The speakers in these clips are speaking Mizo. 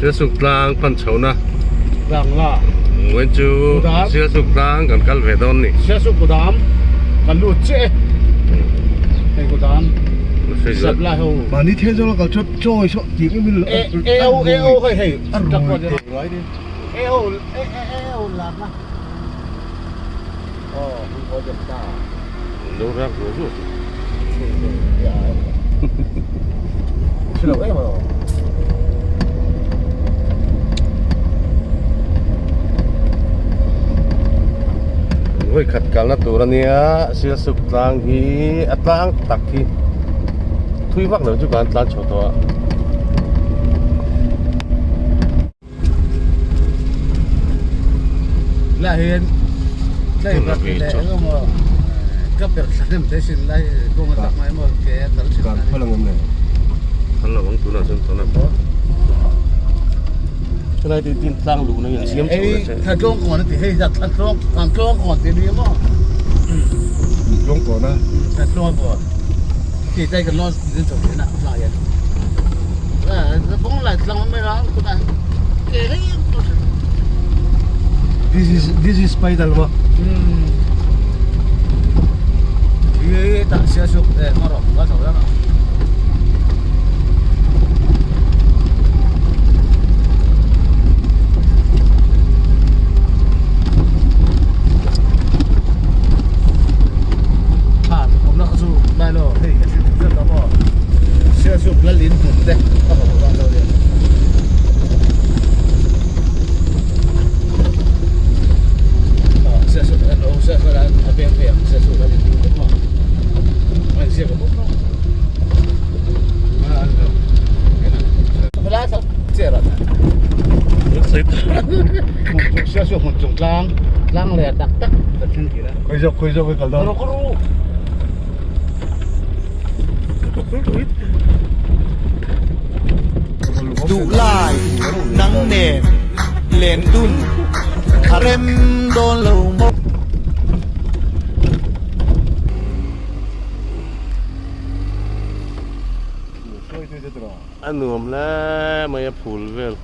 Sialsuk tlang pan chho na. Tlang la. Vawiin chu Sialsuk tlang kan kal ve dawn ni. Sialsuk kudam kan lut chiah e. Hei kudam supply ho. Mahni thel zawng a kal chuan chawi saw tih em em A O A O hei hei a rui teh ngai ni. A O A O lar na. Aw hun haw deuh ta. Lo rak ruah ruah chu. Hre lo em aw. Vawi khat kalna tur ania Sialsuk tlang hi a tlang tak hi thui vak lo chu kan tlan chho tawh a. Lah hian tlai bak leh eng emaw ka per thla hnem thei sin lai kawng a tak mai emaw ke a kal thin a phal ang em le phal lo ang tunah chuan tuna helai te tin tlang luh na hian siam chho la che thla tlawng kawn a ti hei thla tlawng thla tlawng kawn ti ni maw tlawng kawn a thla tlawng kawn ti tai kan lawn din chho thin a tlang hian kawng lai tlang mai ra tunah ke hei This is this is spider ma. Hmm. Ye ta sia suk eh ma ro ba chho ra na. Tha awm na kha chu lai lo hei ka thil duh zet a maw sia suk lal in hmun te ka hmu dawn lo nia. Sia suk lo sia suk a peng phei ang sia suk lal in hmun te maw a inziak a bawk lo sia suk hmun chung tlang tlang leh tak tak kan thleng tir a. Khawi zawk khawi zawk ka kal dawn. Duh lai nang nen len dun a rem dawn lo maw. A nuam hle mai a phul vel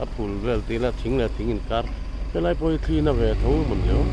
a phul vel tih ila thing leh thing inkar helai pawh hi thli na ve tho mawn leh aw.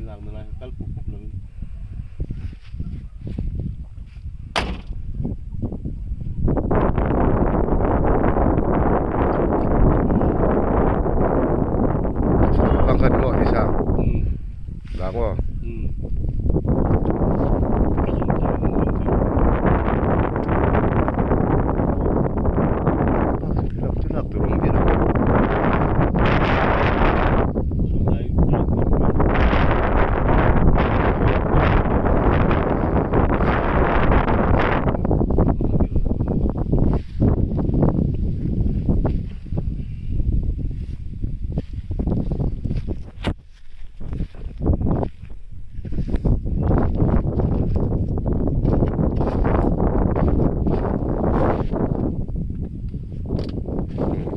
Lakna lai kal pup pup lovin. Pangkhat maw ni sang? Lang maw?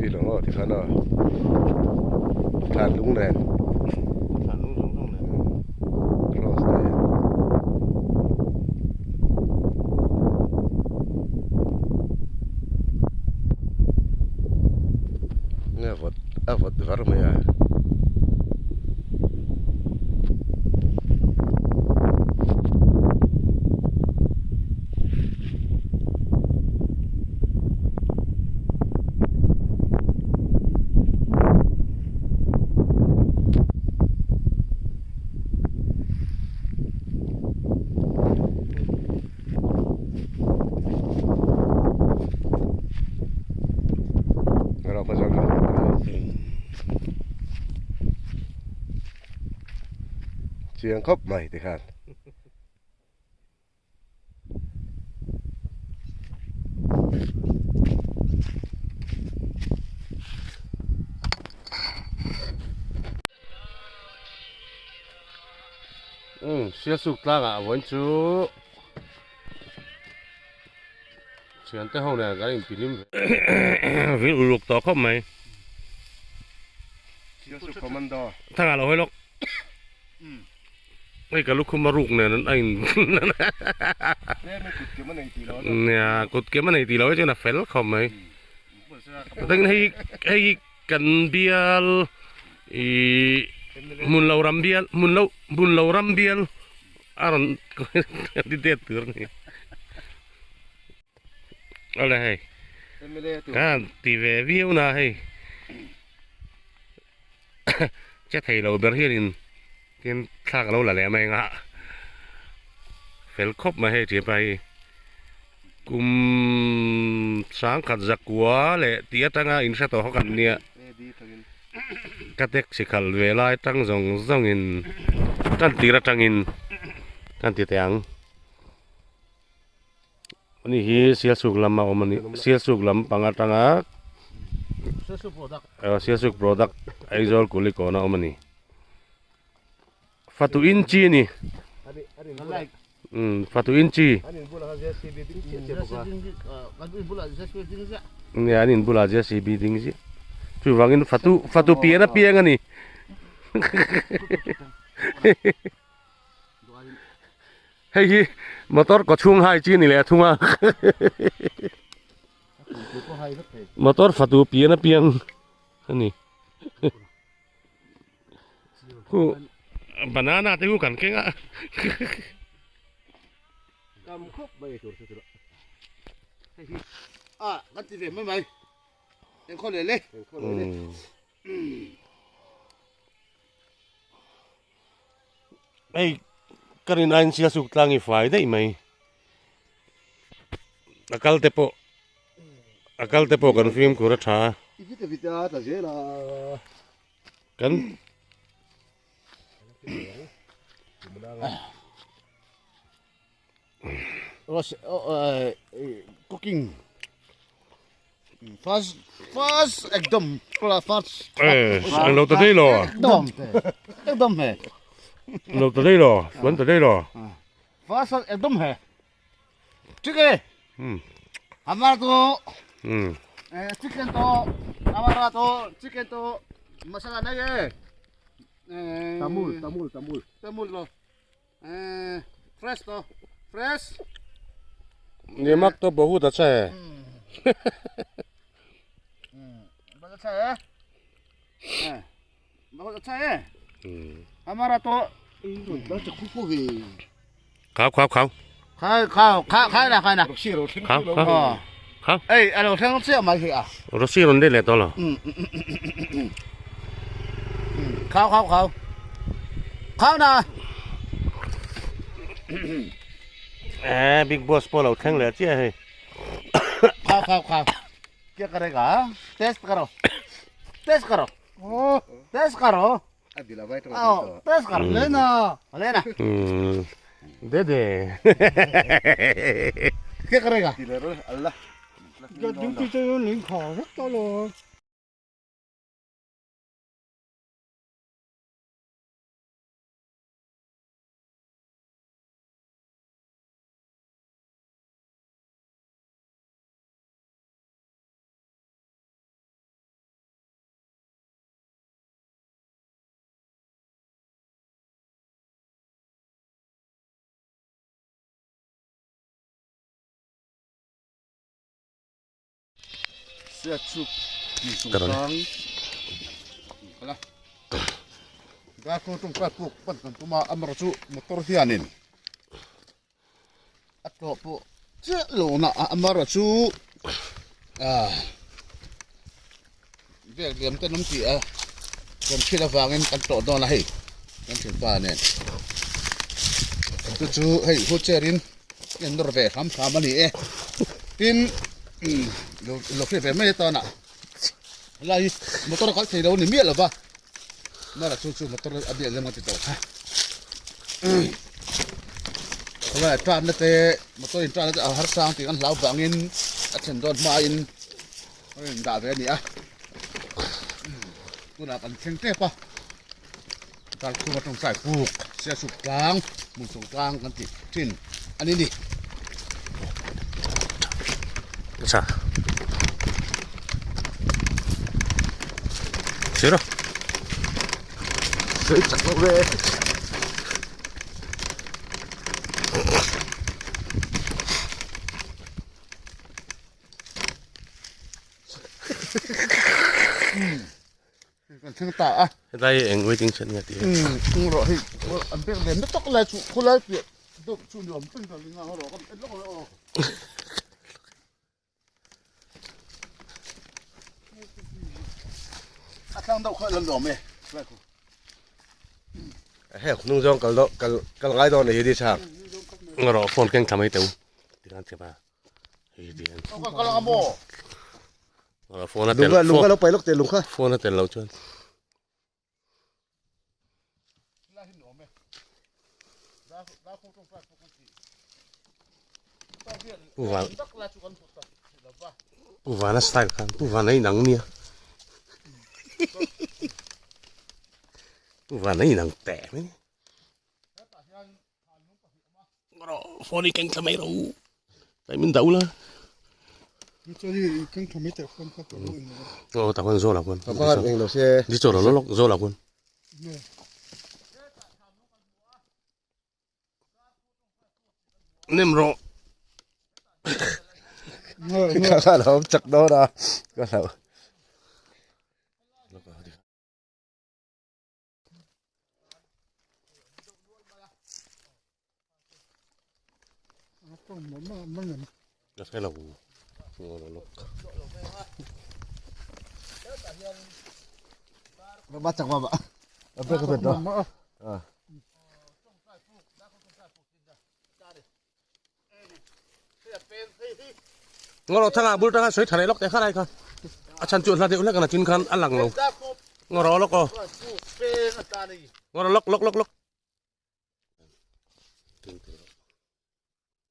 Đi lo maw tikhan aw thlan lung nen Thlan lung zawng zawng nen cross nen. Nge vawt a vawt var mai a. Chiang khawp mai tikhan. Umm Sialsuk tlangah vawiin chu thiante ho nen kan intilim ve vil uluk tawh khawp mai. Sialsuk commando. Thangah lo hawi lawk. Hei ka lukhum a ruk nen a in nia kut kem a nei tih loh hi chuan a fel khawp mai. Chutin hei hei kan bial ih hmun lo ram bial hmun lo hmun lo ram bial a rawn ti det tur a ni. Awle hei kan ti ve viau na hei. Che thei lo ber hianin tin thlak a lo la leh mai ang a, fel khawp mai hei thianpa hi kum sangkhat zakua leh tih atanga inhre tawh kha kan nia ka taxi khalh ve lai tang zawng zawngin tan tir atangin kan ti teh ang. Ani hi Sialsuk lam a awm a ni Sialsuk lam pang atanga Sialsuk product Aizawl Kulikawn a awm a ni Fatu inchi a ni umm Fatu inchi nia an inbulah JCB ding ziah chuvangin Fatu Fatu pian apiang a ni. Hei hi motor kaw chhung hai chi a ni leh a thung a motor fatu pian apiang a ni khu banana te khu kan keng a a kan ti ve mai mai engkhaw leh le Hei ka rin aiin Sialsuk tlang hi fai daih mai a kal te pawh a kal te pawh kan fimkhur a tha kan Cooking first first ekdom first ang lo ta dei lo ekdom ekdom he lo ta dei lo chuan ta dei lo first ekdom he ठीक है हमारा तो चिकन तो हमारा तो चिकन तो मसाला नहीं है Tamul Tamul Tamul Tamul तो fresh तो fresh नमक तो बहुत अच्छा है बहुत अच्छा है बहुत अच्छा है हमारा तो खाओ खाओ खाओ खाओ खाओ खाओ खाओ ना खाओ ना खाओ खाओ खाओ ए अरे thang chiah mai hi a Rossi rawn dei leh tawh lo khao khao khao khao na eh big boss pawh lo thleng leh chiah hei khao khao khao kya karega test karo test karo test karo test karo lena lena de de kya karega A tlawh pawh chiah lohna a amaherawhchu ah vel liam te an awm tih a kan hriat avangin kan tlawh dawn a hei kan thianpa nen chu chu hei wheelchair in a in nawr ve hram hram a ni e tin lo lo hriat ve mai atana helai hi motor a kal thei lo a ni miah lo va amaherawhchu chu motor a biak lem a ti tawh kha. Khawngaih a tanna te motor in tanna te a har sang tih kan hlau vangin. a thlen dawn hmain a rawn dah ve a ni a tunah kan thleng tep a Darkhuma tawngtai puk Sialsuk tlang Hmunchung tlang kan tih thin a ni ni. Acha. Sir. Sei chak lo ve. Kan thleng ta a. Helai eng waiting shed nge tih hi. Umm rawh hei an pek lem na tak lai chu khawlai piah deuh chu ni awm reng ka ring a rawh ka en lawk leh aw. A thlang deuh kha lan awm e lai khu. Hei hnung zawng kal kal kal ngai dawn a hi ni chang. Rawh phone keng thla mai teu tikhan che ba. Hei ti hian. Ka kal ang maw? Phone a tel. Lung lung lo pai lok te lung kha. Phone a tel lo chuan. Pu Van Pu Vana style khan Pu Vana inang nia. Pu Vana inang teh mai. Phone i keng thla mai ro. Tai min dau la. Chuan i keng thla mai teh phone kha ka lo in lo. Oh ta khuan zo la khuan. Ka khan eng lo se. Di cho lo lo lok zo la khuan. Nem ro. Ka khan hom chak do na. Ka hlau. Ka hre lo ngaw lo Ba chak ba ba. Ba ka bet do. Ah. Ngaw lo thanga bul tanga soi thalai lok te khalai kha. A chan chu hla deuh hlek ana chin khan a lang lo. Ngaw ro lok aw. Ngaw ro lok lok lok lok.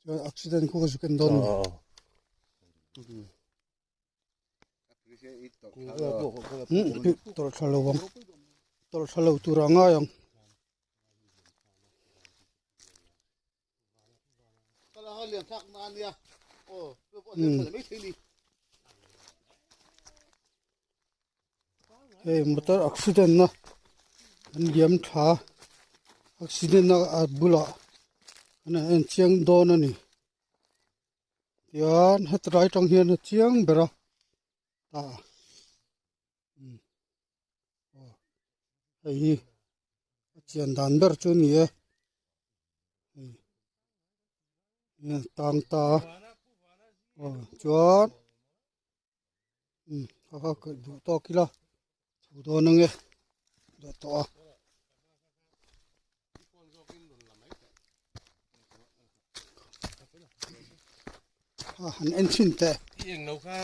Chuan accident khu ka zu ken dawn ni. Tawrh tha lo ang. Tawrh tha lo tur a ngai ang. Hei motor accident na an liam tha accident na a bulah an en chiang dawn a ni tian heti lai tang hian a chiang ber a tah hei hi a chian dan ber chu a ni e hei tang ta aw chuan kha kha ka duh tawk ila thu dawn ange dawh tawh a. Han en chhin teh. I eng lo kha.